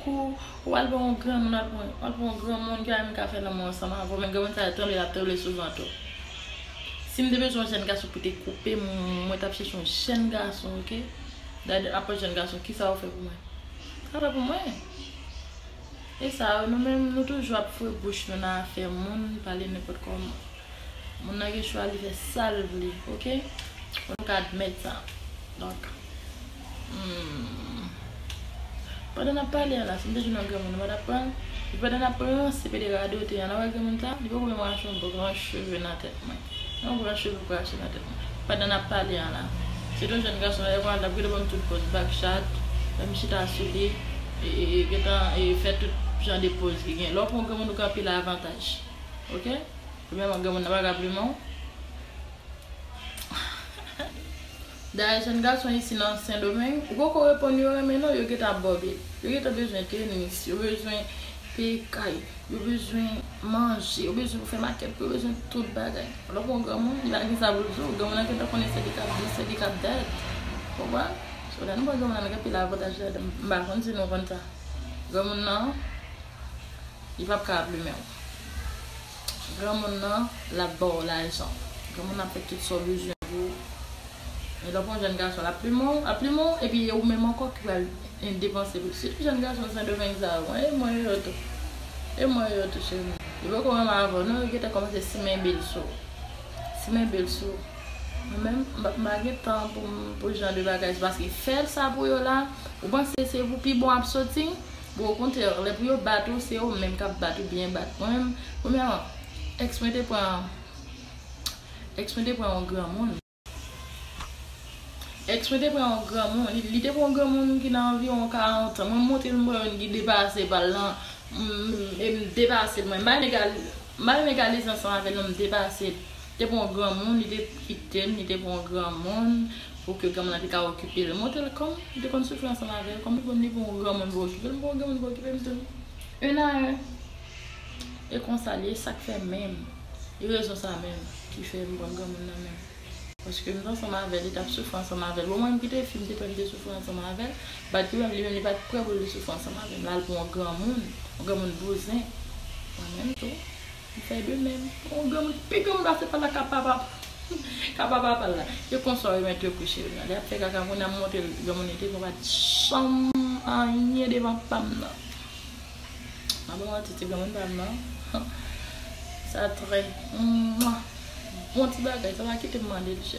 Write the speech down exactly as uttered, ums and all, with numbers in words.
Ou al pran yon granmoun, al pran, al pran yon granmoun ki pa menm ka fè lanmou ansanm avè w, men granmoun sa yo tranble, l ap tranble souvan tou. Si m te bezwen yon jèn gason pou te koupe m, mwen t ap chèche yon jèn gason, oke? Dayè, apre jèn gason, kisa ou fè pou mwen? Sa fè pou mwen? E sa, nou menm, nou toujou ap foure bouch nou nan afè moun, pale nenpòt kòman. Moun nan gen chwa li fè sa l vle, oke? Fò nou ka admèt sa. Donk, hmm, pandan n ap pale an la, si m te jwenn yon granmoun, nou pa t ap pran l? Epi pandan n ap ranse pede radote an, n ap wè granmoun sa, li poko menm rache yon bon gran cheve nan tèt mwen. Yon gran cheve pou rache nan tèt mwen. Pandan n ap pale an la, se yon jèn gason la, epi l ap gade ban m tout pòz, bak chat, lè m chita sou li, e, e, e, gentan, e, fè tout jan de pòz ki gen. Lè w pran yon granmoun, ou gen anpil avantaj. Oke? Premyèman, granmoun nan pa ka plimen w. Dayè, jèn gason isi nan Sendomeng, ou poko reponn yo renmen non, yo gentan ap ba w bil. Yo gentan bezwen tenis, yo bezwen peye kay, yo bezwen manje, yo bezwen pou fè makèt pou yo, bezwen tout bagay. Alò pou yon granmoun, li pa gen sa pou l di w, granmoun nan gentan konnen se li k ap di, se li k ap dèt. Konprann? So, lè nou pran granmoun nan, nou gen pil avantaj ladan. M pa konn si nou konn sa. Granmoun nan, li p ap ka ap limen w. Granmoun nan, l ap ba w lajan. Granmoun nan ap fè tout sa w bezwen pou ou. Men lè w pran jèn gason, l ap limen w, ap limen w, epi e ou menm ankò ki pral depanse pou li. Sitou jèn gason Sendomeng sa yo, e mwen yo tou. E mwen yo tou, cheri. Yo poko renmen avè w, non, yo gentan kòmanse simen bil sou ou. Simen bil sou ou. Mwen menm, m pa, m pa gen tan pou m, pou jan de bagay, paske fè sa pou yo la, ou panse se pou pi bon ap soti? Bon, okontrè, lè pou yo bat ou, se yo menm k ap bat ou, byen bat. Mwen menm, premyèman, èks mwen te pran, èks mwen te pran yon granmoun. Èks mwen te pran yon granmoun. Li, li te pran yon granmoun ki nan anviwon karant an. Mwen montre l, m pran youn ki depase pa l lan. M, e m depase l mwen. M pa renmen ka, m pa renmen ka lezi ansanm avè l, non, m depase l. Te pran yon granmoun, li te kite m, li te pran yon granmoun pou ke granmoun nan te ka okipe l. Montre l kòm li te konn soufri ansanm avè l, kòm li konn li pran yon granmoun pou okipe l, m pran yon granmoun pou okipe m tou. Youn a youn. E konsa l ye, sa k fè menm, e rezon sa menm ki fè m pran granmoun nan menm. Paske m t ansanm avè l, li t ap soufri ansanm avè l. Bon, mwen menm ki te fi, m te pè m te soufri ansanm avè l. Bat ki menm li menm, li pa t prè pou l te soufri ansanm avè m. L al pran yon granmoun, yon granmoun bouzen. Mwen menm tou, m fè de menm. Yon granmoun pi granmoun pase pa l la, ka papa, ka papa pa l la. E konsa w remèt yo kouche yo nan. Lè y ap fè kaka, kounye a m montre l granmoun li te, mwen pa t janm anyen devan pa m nan. M ap ba w manti, ti granmoun pa m nan. Sa trè. Mwa. Bon ti bagay, sa pa kite m mande l chè.